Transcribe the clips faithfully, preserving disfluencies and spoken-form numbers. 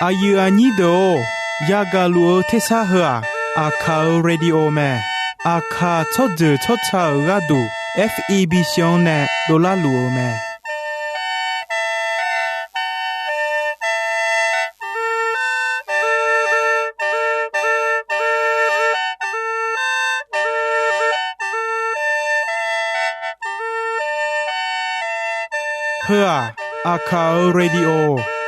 Aqyuif aqnyir deuq-or, yagaq luf-eu tersar heu-aq, Aqkaq-euq radio mae. Aqkaq tsawrjeuq tsawrca-euq gharduq, F E B C-anr nae dovlar luf-eu mae. Heu-aq, Aqkaq-euq radio,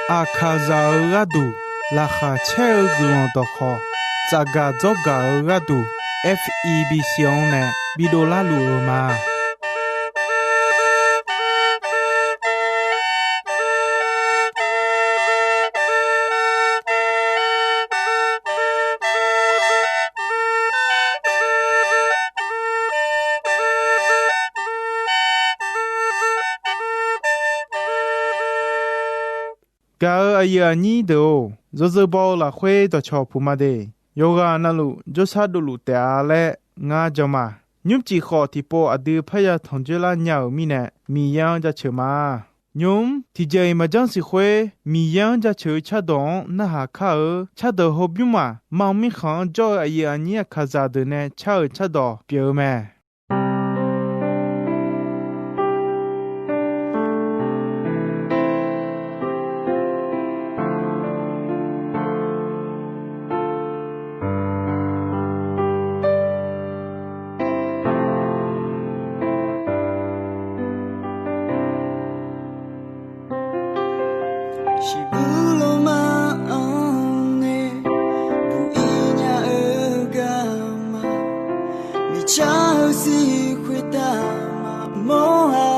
Aqkaqzaq-euq gharduq laqkhaq caer-eu guiqlanq dawqkhawq, tsafgaq dzawrgaq-eu gharduq, F E B C-anr nae bidovlar luf-eu ma. Gaq-euq aqyuif aqnyir deuq-or, yawzeu baw-eu lafkhoer dawqcawq puq ma de. Yawqghaq navluf jawrshar dovluf taef-a laer ngar jan ma. Nymrcif khawf tiqpov aqdui parya tanqjoer lar nya-euq mirnae, Miqyaer-anr jaceuq ma. Nymq-mr tiqjeq-iq maqjanr siq khoer, Miqyaer-anr jaceuq-eu cardawq-anr narhaq kar-eu cardawq hawbymr maq mam mirkhanq-anr jawr-eu aqyuif aqnyir Aqkaqzaq deuq nae car-euq cardawq pyeuf-eu mae. Siqbuq lawma-anr nae buq-ir nya-eu garma, miqcar-eu sir khoertav maqmawr-a.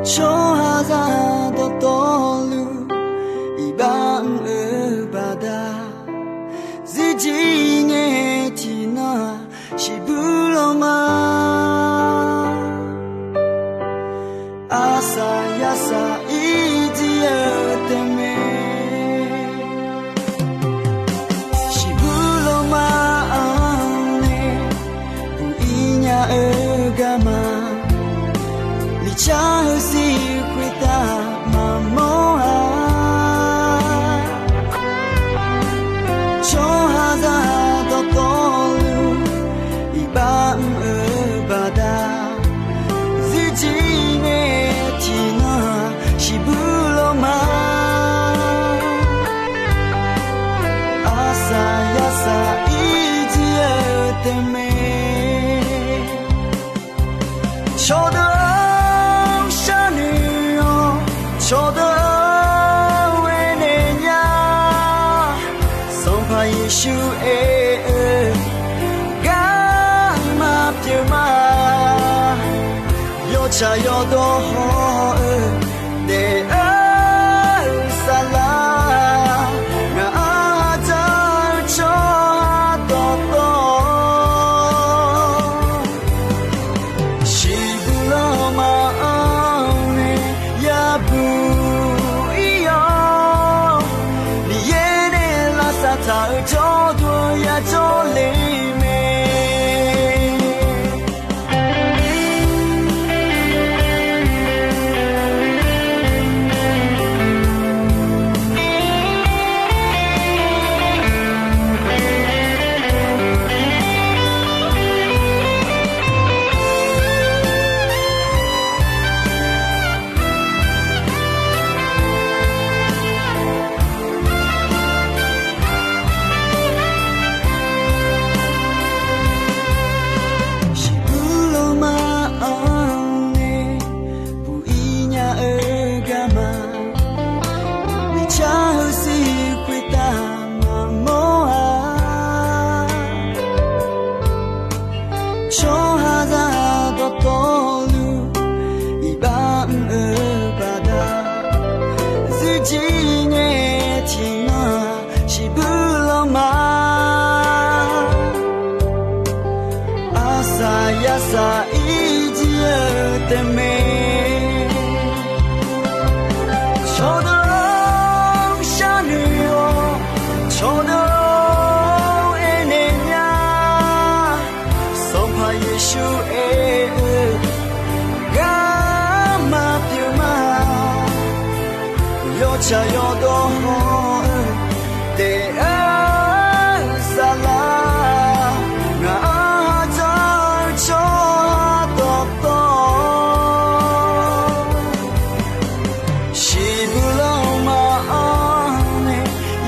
Tsawrhaqzaq dawqtawvluf iqbax mr-eu baqda, zirjir ngae tiqnan-aq, siqbuq lawma arsaq yarsaq irjir-eu taef mae. Siqbuq lawma-anr nae buq-ir nya-eu garma, miqcar-eu sir khoertav maqmawr-a. Tsawrhaqzaq dawqtawvluf iqbax mr-eu baqda, zirjir ngae tiqnan-aq, siqbuq lawma arsaq yarsaq irjir-eu taef mae. Cawqdeuq-anr sharnoeq-awr, cawqdeuq-anr aernaeq nya. Sanqpaq Yeqsur aer-eu garma pyeuf ma. Yawtsaq yawdawr haw-eu daef-eu saflar, ngaq-anr hadzaq-eu tsawrhaq dawqtawv, siqbuq lawma-anr nae yabuq-ir-awr, Miqyaer nae lavsav taq-eu jawrduq yajawr le mae. Siqbuq lawma-anr nae buq-ir nya-eu garma, miqcar-eu sir khoertav maqmawr-a. Tsawrhaqzaq dawqtawvluf iqbax mr-eu baqda, zirjir ngae tiqnan-aq, siqbuq lawma arsaq yarsaq irjir-eu taef mae. Cawqdeuq-anr sharnoeq-awr, cawqdeuq-anr aernaeq nya. Sanqpaq Yeqsur aer-eu garma pyeuf ma. Shaqyawf dawqhawq-eu daef-aer saflar, ngaq-anr ha dzar-eu tsawrhaq dawqtawv, shiqbuq lanma-anr nae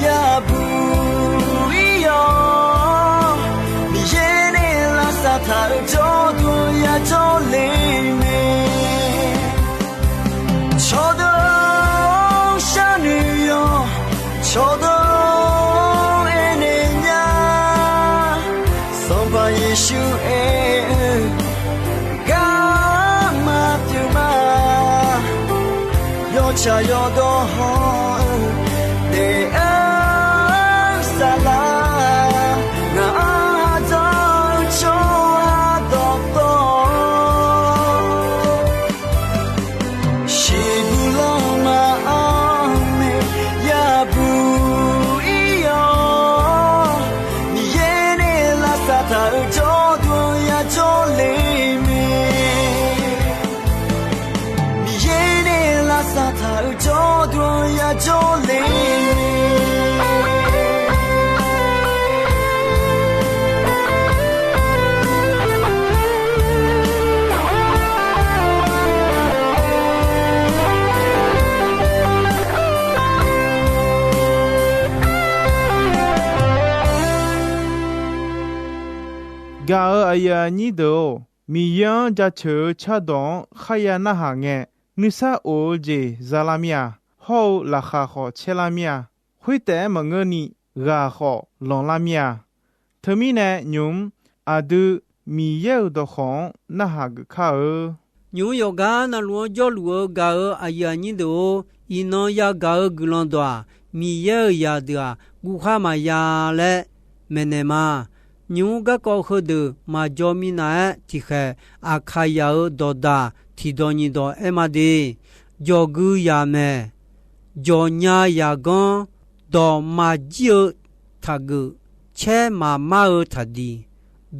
yabuq ir-awr, Miqyaer nae lavsav taq-euq jawrduq yajawr le mae. Cawqdeuq-anr sharnoeq yawq, cawqdeuq-anr aernaeq nya, Sanqpaq Yeqsur aer-eu garma pyeuf ma. Yawtsaq yawdawr haw-eu daef-aer saflar, ngaq-anr ha dzar-eu tsawrhaq dawqtawv, shiqbuq lanma-anr nae yabuq ir-awr, Miqyaer nae lavsav taq-euq jawrduq yajawr le mae. Miqyaer nae lavsav taq-euq jawrduq yajawr le mae. Gaq-euq aqyuif aqnyir deuq-or, Miqyaer-anr jaceuq-eu cardawq-anr kharya narhaq ngae, nuisar of-eu jeq za lar mir-a. Hawr-eu laqkhaq khawf caer lar mir-a. Khoertaef-aer maqngeurni ghaq khawf lanq lar mir-a. Teumirnae nymq-mr aqdui Miqyaer-euq dawqkawq-anr narhaq geuf kar-eu. Nymq-mr yawqgar navluf-anr jawrluf-eu gaq-euq aqyuif aqnyir deuq-or, iqnan yagaq-eu guiqlanq dawq-aq, Miqyaer-euq zaqdeuq-aq guvkhar maqya laer maeqnaeq ma. Nymq-mr garkawv heudeuq maqjaw minav-aer tiqkhaeq Aqkaqzaq-euq dawqdaq tiqdawq nyiqdawq aer ma de. Jawqgui zaq maeq, jawqnya zaq ganr, dawq maqjir-eu taqgeuf, caer maqmar-eu taqdiq,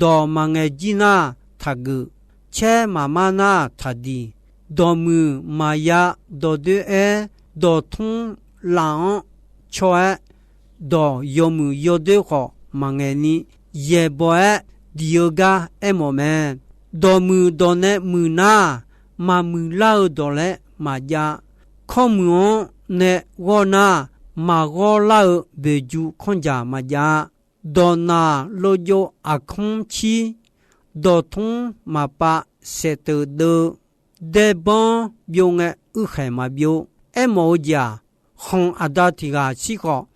dawq maqngaeq jir nar taqgeuf, caer maqmar nar taqdiq, dawqmuiq maqya dawqdoer-aer, dawqtmr laf-anr caw-aer, dawq yawmuiq yawdoer khawf maqngaeq ni, yaeqbawq-aer diq-eu gar aermawf mae. Dawqmuiq dawq nae muiq nar, maqmuiq lar-eu dawq laer maqjav. Kanrmuiq-anr nae ghawr nar, maqghawr lar-eu boeqju kanrjaq maqjav. Dawqnaq lojov aqkanr cir, dawqtmr maqpav saeqteuq deuv, daerbanr byov ngae uirkhaeq maqbyov. Aermawf-eu jeq-aq, khanq aqda tiq ghaq shir khawf,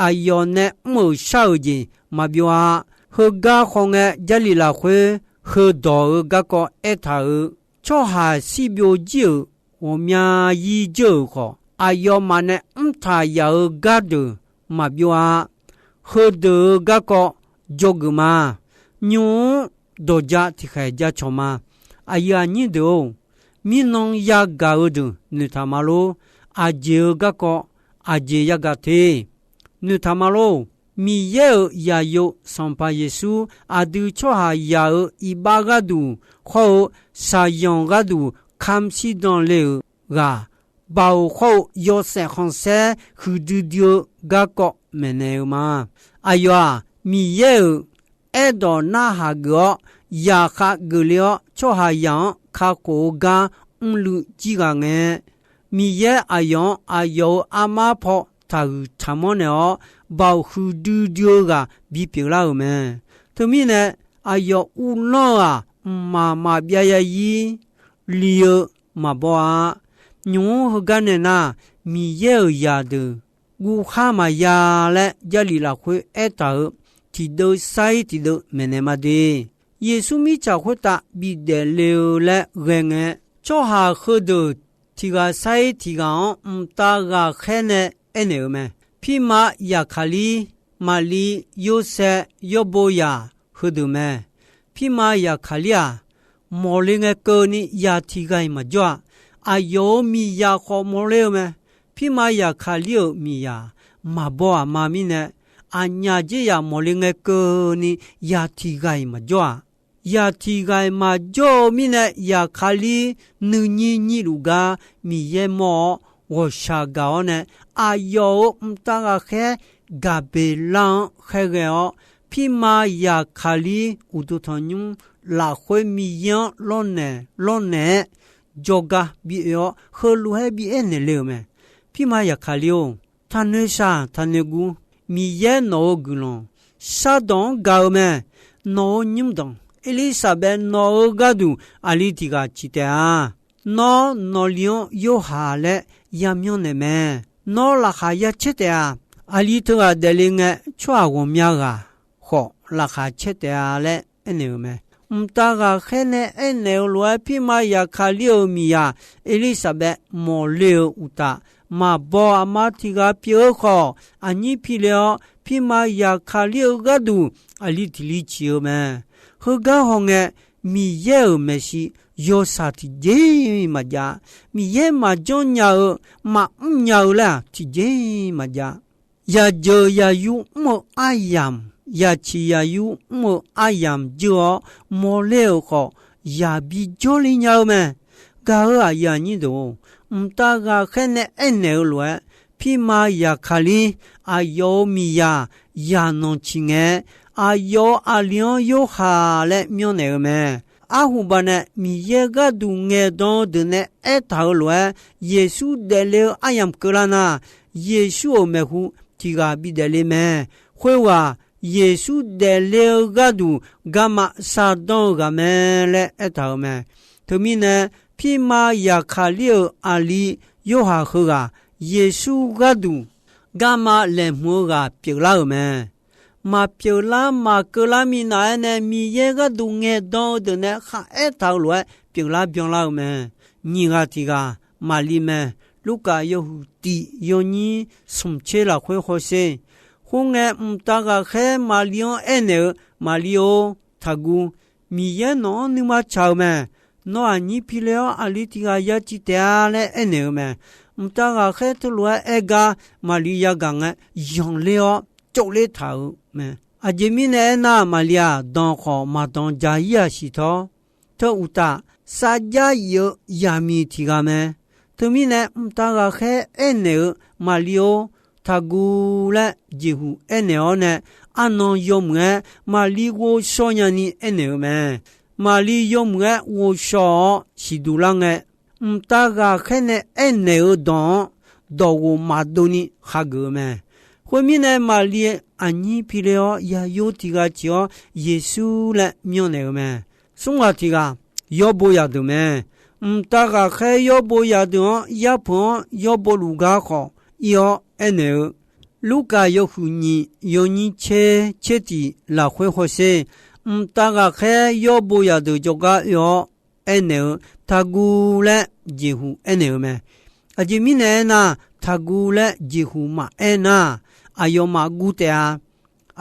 aqyawf nae mr-euq shar-euq jeq maqbyov-a. Heugar khawngae, Jarlif lafkhoer heudawq-eu garkawv aertaq-euq, tsawrhaq shir byovjir-euq ghawqmya zir dzeur-euq khawf, aqyawfmaf nae mrtaq yaf-eu gardeuq maqbyov-a. Heudeuq-eu garkawv dzawgeuf ma. Nymq-mr dawqja tiqkhaeq jacawq ma. Aqyuif aqnyir deuq-or, mirnan yagaq-eu deuq noeqtaq ma lor. Aqjeq-eu garkawv aqjeq yagaq te noeqtaq ma lor. Miqyaer-euq zaqyo Sanqpaq Yeqsur aqdui tsawrhaqzaq-euq iqbax gharduq hawr-eu shaqzanq gharduq kamq shirdan le-euq ghaq, baoq hawr-eu yawshaef khanqsaer huiqdui dui-eu garkawv maeqnaeq-eu ma. Aqyawf-aq, Miqyaer-euq aerdawq narhaq geuf-awr, zaqkhav geufle-awr, tsawrhaqzaq-anr kakhof-eu gar mrluiv jir ghaq ngae, Miqyaer aqyawf-anr aqyawf-euq armar paw taqhuiq taqmanr naeq-awr, baoq huiqdui dui-eu ghaq bipyeuf lar-euq mae. Teumirnae, aqyawf uvlanr-eu-aq, mqmaq maqbyav zarzir li-eu maqbaw-a. Nymq-mr heugar nae nar, Miqyaer-euq zaqdeuq guvkhar maqya laer Jarlif lafkhoer aertaq-euq tiqdeuv sar-ir tiqdeuv maeqnaeq ma de. Yeqsur mirtsaq khoertav bidaef le-eu laer ghae ngae, tsawrhaq heudeuq tiq ghaq sar-ir tiq ghaq-anr mqtav ghaqkhaer nae aernaeq-eu mae. Pirma Zaqkaqlir, Maqli, Yorsaev, Yawrbo zaq heudeuq mae. Pirma Zaqkaqlir-aq, mawqle ngae keuvni zaq tiq ghaq-iq maqjawr-a. Aqyawf-euq miqzaq khawf mawqle-eu mae. Pirma Zaqkaqlir-euq miqzaq maqbaw aqma mirnae, aqnyaf dzer zaq mawqle ngae keuvni zaq tiq ghaq-iq maqjawr-a. Zaq tiq ghaq-iq maqjawr-eu mirnae, Zaqkaqlir nuinyir nyir luf gar Miqyaer mawr-awr, ghawqshaq gaq-awr nae, aqyawf-euq mqtav ghaqkhaer Gaqbeqlar-anr khaerghae-awr, pirma Zaqkaqlir uqduq tanqnymr lafkhoer Miqyaer-anr lawrnaeq lawrnaeq-aer jawrgar bi oe-awr, heulof-aer bi aernaeq le-euq mae. Pirma Zaqkaqlir-or, taqnoeq shaq taqnoeq guv. Miqyaer nawq-euq guiqlanq shardawq-anr gaq-eu mae. Nawq-euq nymrdanq Erlirsaqbaev nawq-euq gharduq aqli tiq ghaq ciq taef-a. Nawr nawqli-anr Yorhaq laer yamyanr naeq mae. Nawr laqkhaq ya caer taef-a. Aqli teughaq daefle ngae, tsawrhaq ghawqmya ghaq khawf laqkhaq caer taef-a laer aernaeq-euq mae. Mqtav ghaqkhaer nae aernaeq-eu lof-aer, pirma Zaqkaqlir-euq miqzaq Erlirsaqbaev mawqle-eu uqtaf, maqbaw aqma tiq ghaq pyeuf-eu khawf, aqnyir pi le-awr, pirma Zaqkaqlir-eu gharduq aqli tiq li ciq-eu mae. Heugar hawngae, Miqyaer-euq maeqshi yawshaq tiqjeq maqjav. Miqyaer maqjanr nya-eu, maqmr nya-eu laer-aq, tiqjeq maqjav. Yaqjeuq yaqyur mr-eu aryamq, yaqciq yaqyur mr-eu aryamq jeur-awr mawqle-euq khawf, yaqbi jawrle nya-eu mae. Gaq-euq aqyuif aqnyir deuq-or, mqtav ghaqkhaer nae aernaeq-eu lof-aer, pirma Zaqkaqlir aqyawf-euq miqzaq zaqnanq ciq ngae, aqyawf-euq aqli-anr Yorhaq laer myanrnaeq-eu mae. Arhuba nae Miqyaer gharduq ngaeqdan-eu deuq nae aertaq-euq lof-aer, Yeqsur daefle-eu aryamq keuvlar nar, Yeqsur-euq maeqhu tiq ghaq bidaef le mae. Khoerghaq Yeqsur daefle-eu gharduq garma shardanr-eu ghaq mae laer aertaq-euq mae. Teumirnae, pirma Zaqkaqlir-euq aqli Yorhaq heughaq Yeqsur gharduq garma laeqhmq-eu ghaq pyeuflar-euq mae. Maqpyeuflar maqkeuvlar minav-aer nae Miqyaer gharduq ngaeqdan-eu deuq nae kharaer taq-eu lof-aer pyeuflar byanlar-eu mae. Nyiq ghaq tiq ghaq Maqli mae. Lurkaf yawhuiq tiq yawnyir smq tser lafkhoer hawsher. Khoerngae, mqtav ghaqkhaer Maqli-anr aernaeq-eu, Maqli-or, taqguv. Miqyaer nawq-anr nuima tsaq-eu mae. Nawr aqnyir pi le-awr, aqli tiq ghaq ya ciq taef-a laer aernaeq-eu mae. Mqtav ghaqkhaer teulof-aer aer gar Maqli yagaq ngae, yanqler-awr tsovler taq-euq mae. Aqjeq mirnae aernar, Maqli-aq, danq khawf maqdanq jaq-ir-aq siq tawr. Teu uqtaf, sarjax if-eu zaqmiq tiq ghaq mae. Teumirnae, mqtav ghaqkhaer aernaeq-eu, Maqli-or, taqguv laer jeqhuq aernaeq-awr nae, arnan yawmuiq-aer Maqli ghovshaw nyani aernaeq-eu mae. Maqli yawmuiq-aer ghovshaw-awr siqduq lar ngae, mqtav ghaqkhaer nae aernaeq-eu dawq-anr dawqghof maqdov ni hageuf-eu mae. Khoermirnae, Maqli aqnyir pi le-awr, yaqyo tiq ghaq ciq-awr Yeqsur laer myanrnaeq-eu mae. Smr ghaq tiq ghaq yawbo zaqdeuq mae. Mqtav ghaqkhaer yawbo zaqdeuq-anr, yarpeuq-anr yawbo luf gar khawf ir-awr aernaeq-eu, Lurkaf yawhuiq nyiq yawnyir tser tser tiq lafkhoer hawsher. Mqtav ghaqkhaer yawbo zaqdeuq jawrgar oe-awr aernaeq-eu, taqguv laer jeqhuq aernaeq-eu mae. Aqjeq mirnae aernar, taqguv laer jeqhuq maqaer nar, aqyawfmaf guv taef-a.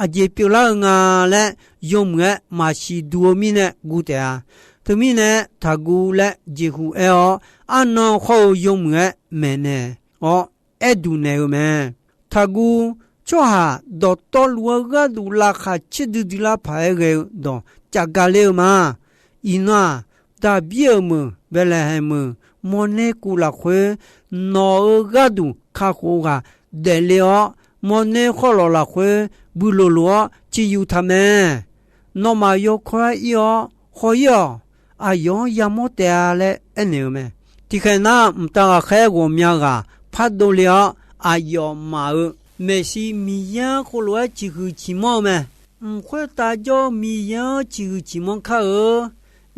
Aqjeq pyeuflar-eu nga laer yawmuiq-aer maqsiq duq-eu mirnae guv taef-a. Teumirnae, taqguv laer jeqhuq aer-awr, arnan khawr-eu yawmuiq-aer maeqnaeq-awr aer duq naeq-eu mae. Taqguv, tsawrhaq dawqtawvluf-eu gharduq laqkhaq caerdui dui lar paq-aer ghae-eu dawq caf gaq ler-eu ma. Iqnan-aq, Daqbir-euq meuq Baeqlaeqhaeq meuq, mawrner kuv lafkhoer nawq-euq gharduq kakhof ghaq daefle-awr, mawrner khawrlawq lafkhoer builoq loq-awr ciqyuf taq mae. Nawmaf yawkawr-aer ir-awr haw-ir-awq. Aqyawf-anr yamawr taef-a laer aernaeq-eu mae. Tiqkhaeq nar, mqtav ghaqkhaer ghawqmya ghaq pardov le-awr, aqyawfmaf-euq maeqshi Miqyaer-anr khoerlof-aer ciqhuiq ciqmanr-eu mae. Mq khoertav jawr-eu Miqyaer-anr ciqhuiq ciqmanr kar-eu.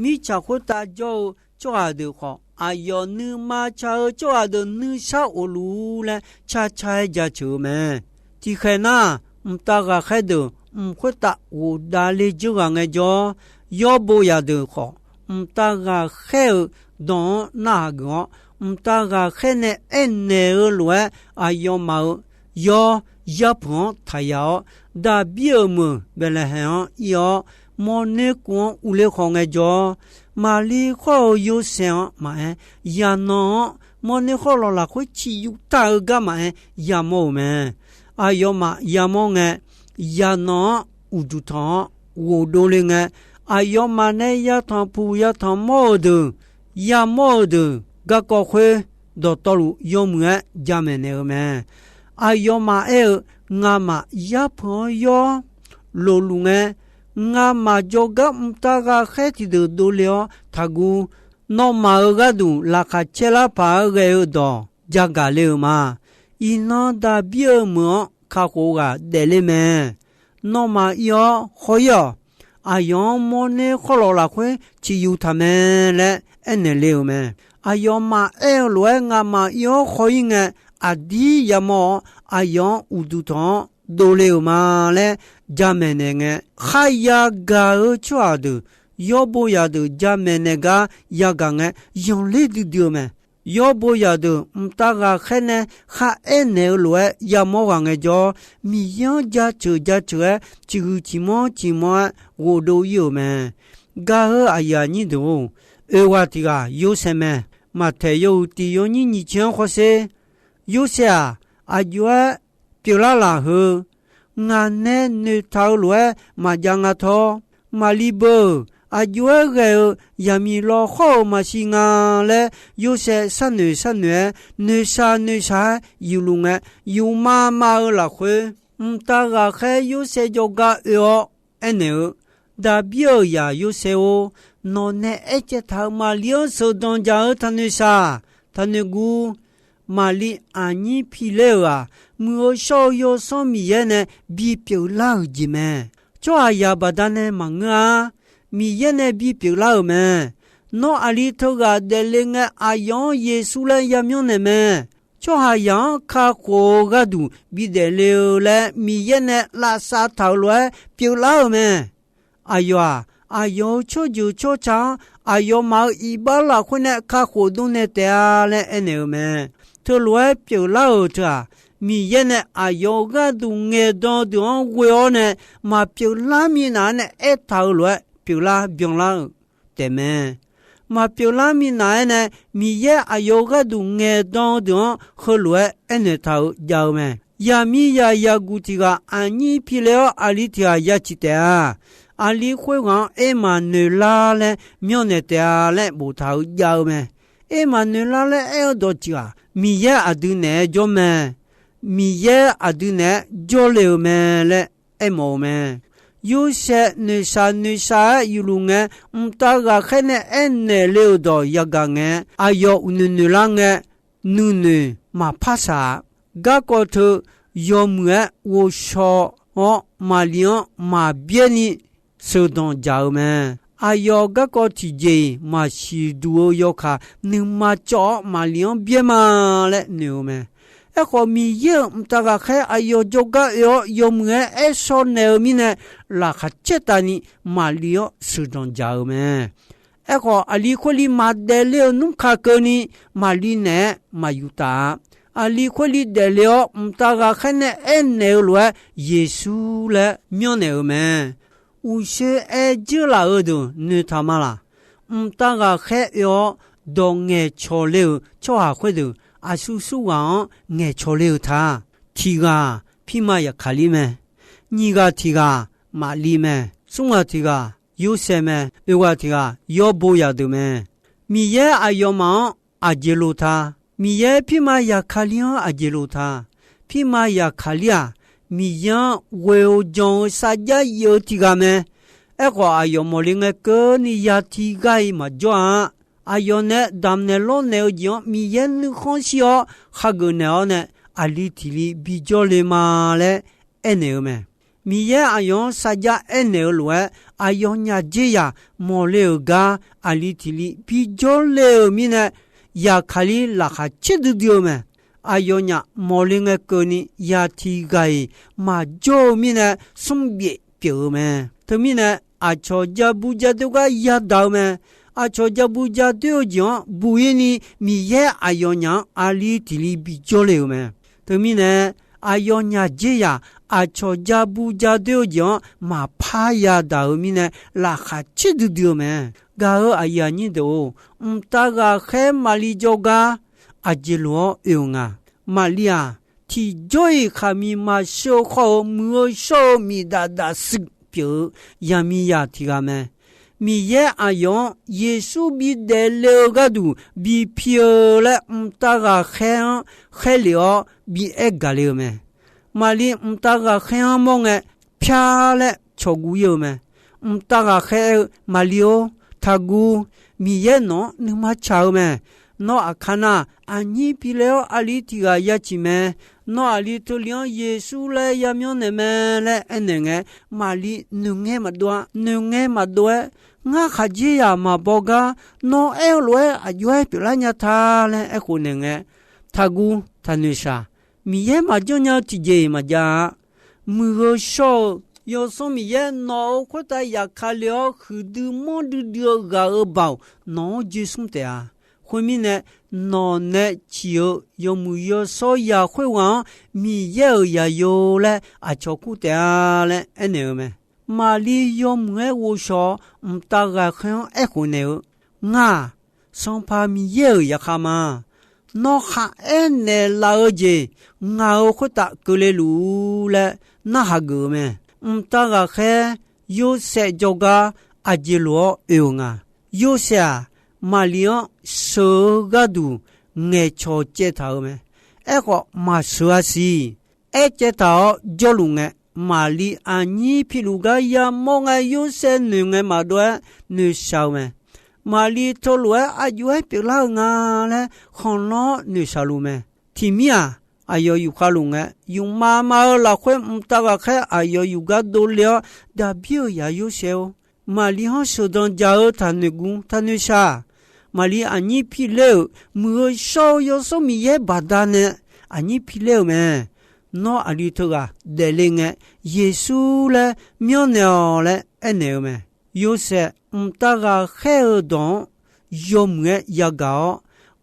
Mirtsaq khoertav jawr-eu tsawrhaq deuq khawf, aqyawf nuima ca-eu tsawrhaq deuq nuisar of luf-ur laer carcar-aer jaceuq-eu mae. Tiqkhaeq nar, mqtav ghaqkhaer deuq mq khoertav ghofdav le dzeur ghaq ngaejawr, yawbo zaqdeuq khawf, mqtav ghaqkhaer-euq dawq-anr narhaq geuf-awr, mqtav ghaqkhaer nae aernaeq-eu lof-aer, aqyawfmaf-euq yawr yarpeuq-anr taqyaq-awr, Daqbir-euq meuq Baeqlaeqhaeq-anr ir-awr, mawrner kuv-anr uvler khawf ngaejawr, Maqlir khawr-eu Yorsaev-anr maqaer, yaqnanq-anr mawrner khawrlawq lafkhoer ciqyuf taq-eu garma-aer yamawr-euq mae. Aqyawfmaf yamawr ngae, yaqnanq-anr uqduq tanq-awr ghofdov le ngae, aqyawfmaf nae yatanq puq yatanq mawr-eu deuq, yamawr-eu deuq garkawv khoer dawqtawvluf yawmuiq-aer jamaeq naeq-eu mae. Aqyawfmaf aer-eu, Ngamaf yarpeuq-anr yawr lofluf ngae, ngamaf jawrgar mqtav ghaqkhaer tiqdeuq dovle-awr taqguv. Nawmaf-euq gharduq laqkhaq caer lar paq-aer ghae-eu dawq jagaq le-euq ma. Iqnan Daqbir-euq meuq-anr kakhof ghaq daefler mae. Nawmaf ir-awr haw-ir-awq. Aqyawf-anr mawrner khawrlawq lafkhoer ciqyuf taq mae laer aernaeq le-euq mae. Aqyawfmaf aer-eu lof-aer ngamaf ir-awr haw-ir ngae, aqdir yamawr-awr aqyawf-anr uqduq tanq-anr dovle-euq ma laer jamaeq naeq ngae, kharya gaq-eu tsawrhaq deuq, yawbo zaqdeuq jamaeq naeq gar yagaq ngae, yanqler duidui-eu mae. Yawbo zaqdeuq mqtav ghaqkhaer nae kharaer naeq-eu lof-aer yamawr ghaq ngaejawr, Miqyaer-anr jaceuq jaceuq-aer ciqhuiq ciqmanr ciqmanr-aer ghofdov ir-euq mae. Gaq-eu aqyuif aqnyir deuq-or, oeq ghaq tiq ghaq Yorsaev mae. Maqtaeq yawhuiq tiq yawnyir nyiq tser-anr khawrsher, Yorsaev-aq, aqjox-aer pyeuflar laf heu, ngaq nae noeqtaq-eu lof-aer maqjav nga tawr. Maqli beu-euq aqjox-aer ghae-eu yaqmiq lawkhawr-euq maqsiq nga laer, Yorsaev sharnoeq sharnoeq-aer noeqshaq noeqshaq-aer yufluf ngae, yufma ma-eu lafkhoer, mqtav ghaqkhaer Yorsaev jawrgar oe-awr aernaeq-eu, Daqbir-euq zaq Yorsaev-or, nawq nae aercaev taq-euq Maqli-anr sheuqdanq jaq-eu taqnoeq shaq, taqnoeq guv. Maqli aqnyir piler-euq-aq, Muiq-eu shawr-eu Yawsanr Miqyaer nae bipyeuf lar-euq jeq mae. Tsawrhaqzaq baqdanae maqngeur-a. Miqyaer nae bipyeuf lar-euq mae. Nawr aqli teughaq daefle ngae, aqyawf-anr Yeqsur laer yamyanr naeq mae. Tsawrhaqzaq-anr kakhof-eu gharduq bidaef le-eu laer Miqyaer nae lavsav taq-euq lof-aer pyeuflar-euq mae. Aqyawf-aq, aqyawf-euq tsawrjeuq tsawrca-anr aqyawfmaf-euq iqbax lafkhoer nae kakhof dov naeq taef-a laer aernaeq-eu mae. Teulof-aer pyeuflar-euq teu-aq, Miqyaer nae aqyawf-euq gharduq ngaeqdan-eu deuq-anr ghoe-awr nae, maqpyeuflar minav-aer nae aertaq-euq lof-aer pyeuflar byanlar-euq taefmae. Maqpyeuflar minav-aer nae, Miqyaer aqyawf-euq gharduq ngaeqdan-eu deuq-anr heulof-aer aernaeq taq-euq jav-eu mae. Yaqmiqzaq yaqguq tiq ghaq aqnyir piler-awr aqli tiq ghaq ya ciq taef-a. Aqli khoerghaq-anr Ermaqnoeqlar laer myanrnaeq taef-a laer boftaq-euq jav-eu mae. Ermaqnoeqlar laer aer-eu dawq tiq ghaq, Miqyaer aqdui naeq-aer jawr mae. Miqyaer aqdui naeq-aer jawrle-euq mae laer aermawf-eu mae. Yorsaev noeqshaq noeqshaq-aer yufluf ngae, mqtav ghaqkhaer nae aernaeq le-euq dawq yagaq ngae, aqyawf uqnoeq noeqlar ngae, nuinoeq maqpar shaq-a. Garkawv teu yawmuiq-aer ghovshaw-awr, Maqli-anr maqbyaer ni sheuqdanq jaq-eu mae. Aqyawf garkawv tiqjeq-iq maqsiq duq-eu yawkaq nuima cawv-awr, Maqli-anr byaer ma laer noeq-eu mae. Aerkhawf, Miqyaer-euq mqtav ghaqkhaer aqyawf jawrgar oe-awr yawmuiq-aer aer shaw naeq-eu mirnae, laqkhaq caertavni Maqli-anr sheuqdanq jaq-eu mae. Aerkhawf, aqli khoerli maqdaef le-euq nmr kaq keuvni Maqli naeq-aer maqyuf taf-a. Aqli khoerli daefle-awr, mqtav ghaqkhaer nae aernaeq-eu lof-aer Yeqsur laer myanrnaeq-eu mae. Uqshoe aer dzeur laf-eu deuq noeqtaq ma laq? Mqtav ghaqkhaer oe-awr dawq ngaeqcawq le-euq tsawrhaq khoerdeuq aqsur sur ghaq-anr ngaeqcawq le-eu ta. Tiq ghaq pirma Yaqkaqlir mae. Nyiq ghaq tiq ghaq Maqli mae. Smr ghaq tiq ghaq Yorsaev mae. Oeq ghaq tiq ghaq yawbo zaqdeuq mae. Miqyaer aqyawfmaf-anr aqjeq loq ta? Miqyaer pirma Yaqkaqlir-anr aqjeq loq ta? Pirma Yaqkaqlir-aq, Miqyaer-anr ghoe-eu jan-eu sarjax yif-eu tiq ghaq mae. Aerkhawf, aqyawf mawqle ngae keuvni ya tiq ghaq-iq maqjawr-a. Aqyawf nae damqnaeq lawrnaeq-eu jeq-anr Miqyaer nuikhanr shir-awr khageuf naeq-awr nae, aqli tiq li bijawr le ma laer aernaeq-eu mae. Miqyaer aqyawf-anr sarjax aernaeq-eu lof-aer, aqyawfnyaf dzerzaq mawqle-euq gar aqli tiq li bijawr le-euq mirnae, Yaqkaqlir laqkhaq caerdui dui-eu mae. Aqyawfnyaf mawqle ngae keuvni ya tiq ghaq-iq maqjawr-eu mirnae, smr byaef pyeuf-eu mae. Teumirnae, aqcawq ja bu ja doer gar yadaq-eu mae. Aqcawq ja bu ja doer-eu jeq-anr buq-ir ni Miqyaer aqyawfnyaf-anr aqli tiq li bijawr le-euq mae. Teumirnae, aqyawfnyaf dzerzaq aqcawq ja bu ja doer-eu jeq-anr maqpar yadaq-euq mirnae, laqkhaq caerdui dui-eu mae. Gaq-eu aqyuif aqnyir deuq-or, mqtav ghaqkhaer Maqli jawrgar aqjeq loq-awr oe-eu nga. Maqli-aq, tiqjawr-iq khaqmiq maqsheu-eu khawr-eu muiq-eu shawr-eu miqdaf daf shuif pyeuf-eu yaqmiqzaq tiq ghaq mae. Miqyaer aqyawf-anr Yeqsur bidaef le-eu gharduq bipi-eu laer mqtav ghaqkhaer-anr khaerlef-awr bi aer gaq le-eu mae. Maqli mqtav ghaqkhaer-anr mawr ngae, pyar laer cawqguv ir-eu mae. Mqtav ghaqkhaer aer-eu, Maqli-or, taqguv. Miqyaer nawq-anr nuima tsaq-eu mae. Nawr aqkar nar, aqnyir pi laer-awr aqli tiq ghaq ya ciq mae. Nawr aqli teuli-anr Yeqsur laer yamyanr naeq mae laer aernaeq ngae, Maqli noeqngae maqdov-a. Noeqngae maqdov-aer, Ngar khaqdzerzaq maqbaw gar nawr aer-eu lof-aer aqjox-aer pyeuflar nya ta laer aerkhof naeq ngae, Taqguv, taqnoeq shaq. Miqyaer maqjanr nya-eu tiqjeq-iq maqjav-a. Muiq-eu shawr-eu Yawsanr Miqyaer nawq-euq khoertav yaf ka le-awr huiqdui manrdui dui-eu ghaq-euq baoq nawq-anr joe smr taef-a. Khoermirnae, nawq nae ciq-eu yawmuiq yawshawr ya khoerghaq-anr Miqyaer-euq zaqyo laer aqcawq kur taef-a laer aernaeq-eu mae. Maqli yawmuiq-aer ghovshaw-awr mqtav ghaqkhaer-anr aerkhof naeq-eu, Ngar-aq, Sanqpaq Miqyaer-euq zaqkhav ma. Nawr kharaer naeqlaf-eu jeq ngaq-euq khoertav keuvle luf-ur laer narhaq geuf-eu mae. Mqtav ghaqkhaer Yorsaev jawrgar aqjeq lof-awr oe-eu nga. Yorsaev-aq, Maqli-anr sheuq-eu gharduq ngaeqcawq caev taq-euq mae. Aerkhawf, maqsheuq-a siq. Aer caev taq-awr jawrluf ngae, Maqli aqnyir piluf gar yamawr ngae, Yorsaev noeq ngae maqdov-aer noeqshaq-eu mae. Maqli teulof-aer aqjox-aer pyeuflar-eu nga laer khanqlanr-awr noeqshaq luf mae. Tiqmir-aq, aqyawf yufkhav luf ngae, yufmav mav-eu lafkhoer mqtav ghaqkhaer aqyawf yufgar dovle-awr, Daqbir-euq zaq Yorsaev-or, Maqli-anr sheuqdanq jaq-eu taqnoeq gu taqnoeq shaq. Maqli aqnyir pi ler-euq Muiq-eu shawr-eu Yawsanr Miqyaer baqdanae aqnyir pi ler-euq mae. Nawr aqli teughaq daefle ngae, Yeqsur laer myanrnaeq-awq laer aernaeq-eu mae. Yorsaev mqtav ghaqkhaer-eu dawq-anr yawmuiq-aer yagaq-awr,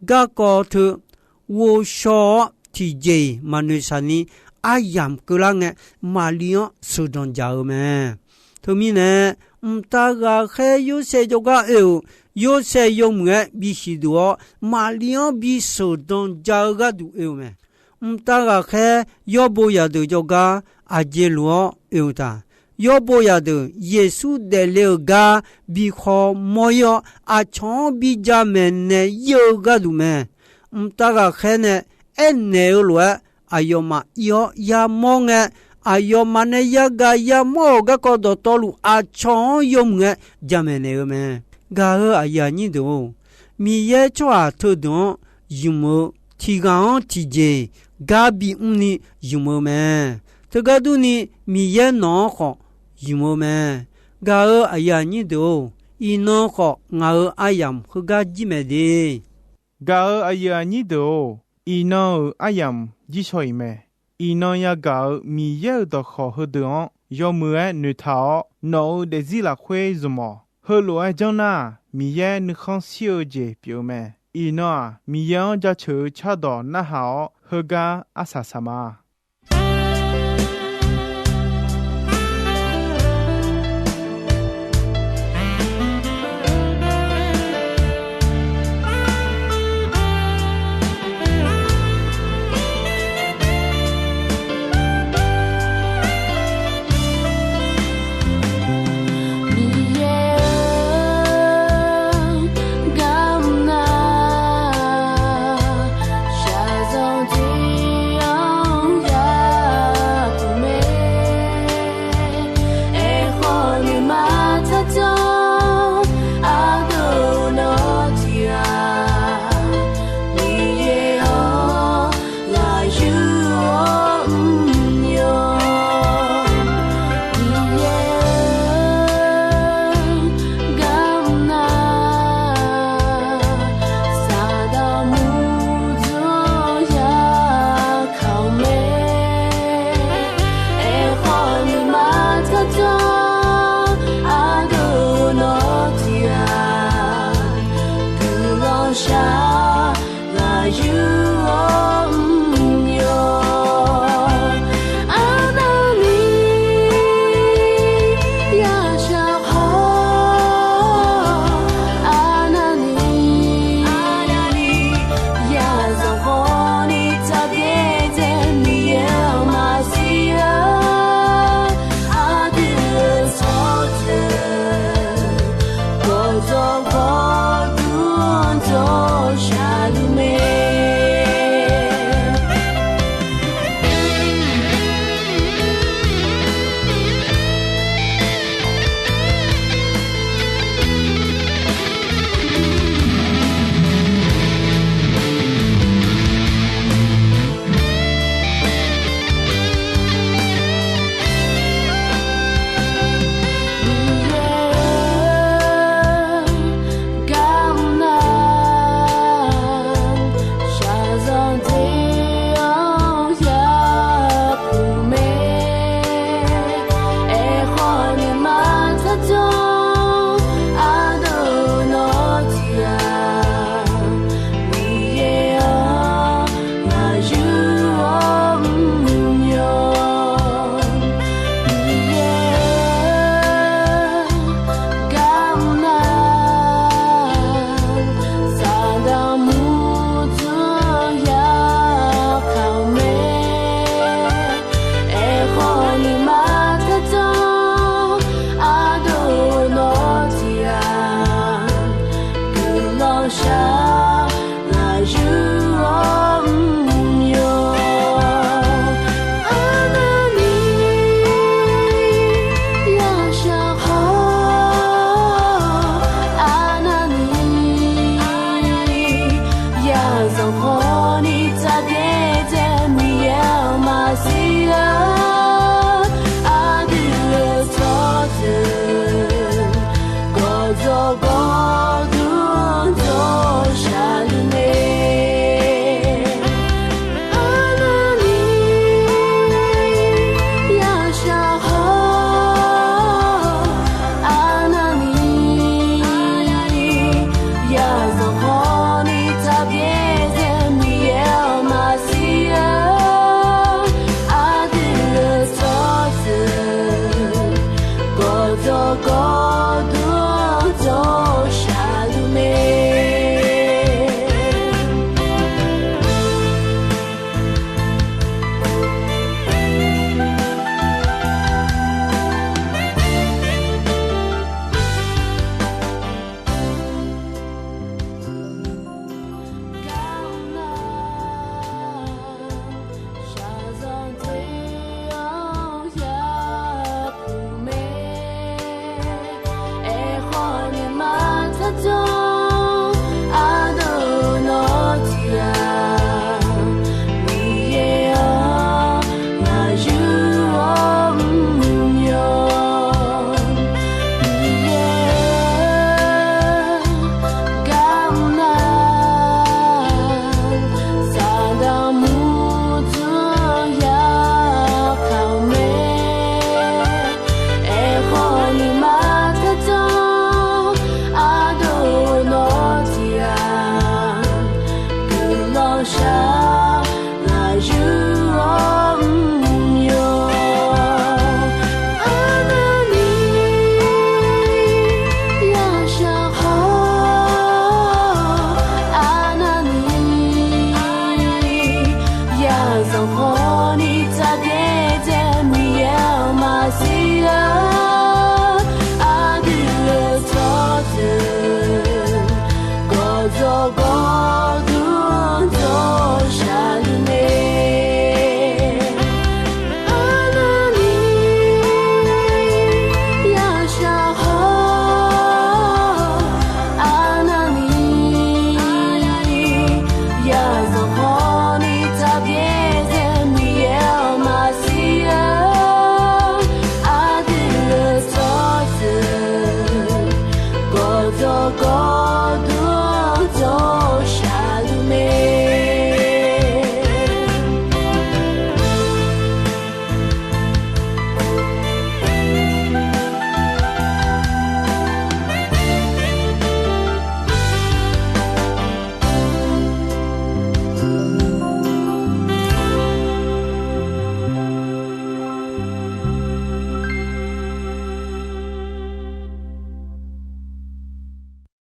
garkawv teu ghovshaw-awr tiqjeq-iq maqnoeqshaq ni aryamq keuvlar ngae, Maqli-anr sheuqdanq jaq-eu mae. Teumirnae, mqtav ghaqkhaer Yorsaev jawrgar oe-euq, Yorsaev yawmuiq-aer bisiq duq-awr, Maqli-anr bi sheuqdanq jaq-eu gharduq oe-eu mae. Mqtav ghaqkhaer yawrbo zaqdeuq jawrgar aqjeq luf-awr oe-eu taq. Yawrbo zaqdeuq Yeqsur daefle-euq gar bi khawmawr ir-awr, aqcawq-anr bi jamaeq naeq ir-eu gharduq mae. Mqtav ghaqkhaer nae aernaeq-eu lof-aer, aqyawfmaf ir-awr yamawr ngae, aqyawfmaf nae yagaq yamawr-euq garkawv dawqtawvluf aqcawq-anr yawmuiq-aer jamaeq naeq-eu mae. Gaq-eu aqyuif aqnyir deuq-or, Miqyaer tsawrhaq teudeuq-anr ymq-eu tiq ghaq-anr tiqjeq gar bimr ni ymq-eu mae. Teugar durni, Miqyaer nawq-anr khawf ymq-eu mae. Gaq-eu aqyuif aqnyir deuq-or, iqnan khawf ngaq-euq aryamq heugar jir mae de. Gaq-eu aqyuif aqnyir deuq-or, iqnan-euq aryamq jir shaw-iq mae. Iqnan yagaq-euq Miqyaer-euq dawqkawq heudeuq-anr yawmuiq-aer noeqtaq-awr, nawq-euq daefzir lafkhoer zmq-awq. Heulof-aer janr nar-aq, Miqyaer nuikhanr shir-eu jeq pyeuf-eu mae. Iqnan-aq, Miqyaer-anr jaceuq-eu cardawq narhaq-awr, heugar arsaq saq ma.